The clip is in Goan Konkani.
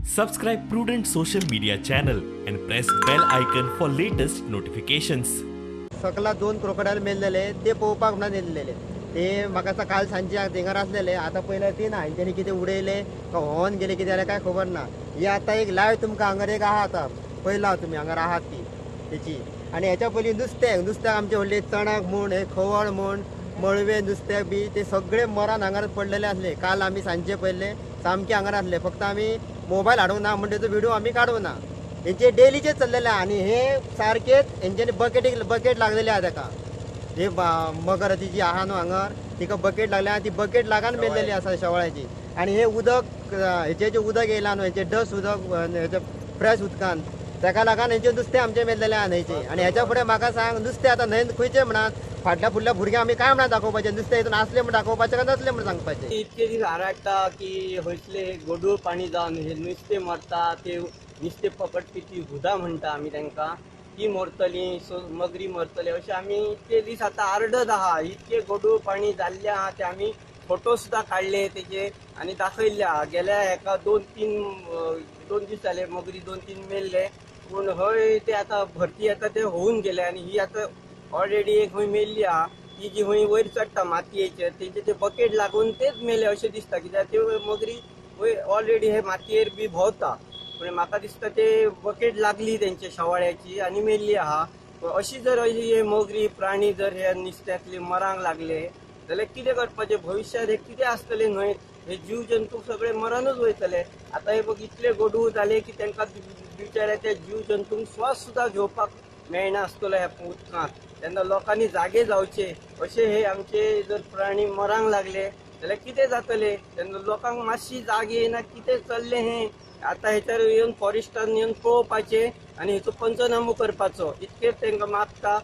Subscribe Prudent Social Media channel and press bell icon for latest notifications. सकला दोन क्रोकोडायल मेल्लेले ते पळोवपाक म्हणून येयल्लेले. ते म्हाका दिसता काल सांजे थिंगार आसलेले. आतां पयल्यार ते ना, तेणी कितें उडयले का व्होवन गेले कितें जालें काय खबर ना. ही आतां एक लायव तुमकां हांगर एक आहा, आतां पयला तुमी हांगर आहात ती तेची. आनी हेच्या पयलीं नुस्त्याक नुस्त्याक आमचे व्हडले चणाक म्हूण, हे खवळ म्हूण, मळवे नुस्त्याक बी ते सगळे मरान हांगार पडलेले आसले. काल आमी सांजचे पयले सामके हांगार आसले. फक्त आमी मोबायल हाडूंक ना म्हण तेचो व्हिडिओ आमी काडूंक ना. हेंचे डेलीचे चल्लेले आहा. आनी हे सारकेच हेंच्यानी बकेटीक बकेट लागलेले आहा तेका. हे मगर ती जी आहा न्हू हांगर तिका बकेट लागल्या आनी ती बकेट लागान मेल्लेली आसा शेवळ्याची. आनी हे उदक हेचे जे उदक येयला न्हू, हेचे डस्ट उदक हेचे फ्रेश उदकान तेका लागून हेंचे नुस्तें आमचें मेल्लेलें आहा न्हंयचें. आनी हेच्या फुडें म्हाका सांग नुस्तें आतां न्हंयन खंयचें म्हणात फाटल्या फुडल्या भुरग्यांक आमी काय म्हणा दाखोवपाचें? नुस्तें हितून आसलें म्हण दाखोवपाचें काय नासलें म्हण सांगपाचें? इतके दीस आराडटा की हयसले गोडूळ पाणी जावन हे नुस्तें मरता, ते नुस्तें पकडपी ती हुदा म्हणटा आमी तांकां, ती मरतली, सो मगरी मरतली अशें आमी इतके दीस आतां आरडत आहा. इतके गोडूळ पाणी जाल्लें आहा ते आमी फोटो सुद्दां काडले तेजे आनी दाखयल्ले आहा. गेल्या हेका दोन दीस जाले मगरी 2-3 मेल्ले, पूण हय ते आतां भरती येता ते होवन गेले. आनी ही आतां ऑलरेडी एक खंय मेल्ली आहा, ती जी खंय वयर चडटा मातयेचेर तेंचे ते बकेट लागून तेच मेले अशें दिसता, कित्याक ते मगरी वयर ऑलरेडी हे मातयेर बी भोंवता. पूण म्हाका दिसता ते बकेट लागली तेंचे शेवाळ्याची आनी मेल्ली आहा. अशी जर अशी हे मगरी प्राणी जर हे नुस्त्यांतले मरांक लागले जाल्यार कितें करपाचें? भविश्यांत हे कितें आसतलें न्हय? हे जीव जंतू सगळे मरानूच वयतले. आतां हे बघ इतले गोडूळ जाले की तांकां बिचाऱ्या त्या जीव जंतूंक श्वास सुद्दां घेवपाक मेळना आसतलो ह्या उदकांत. तेन्ना लोकांनी जागे जावचे. अशे हे आमचे जर प्राणी मरांक लागले जाल्यार कितें जातलें? तेन्ना लोकांक मातशी जाग येयना कितें चल्लें हें. आतां हेचेर येवन फॉरेस्टान येवन पळोवपाचें आनी हेचो पंचनामो करपाचो, इतकेच तांकां मागता.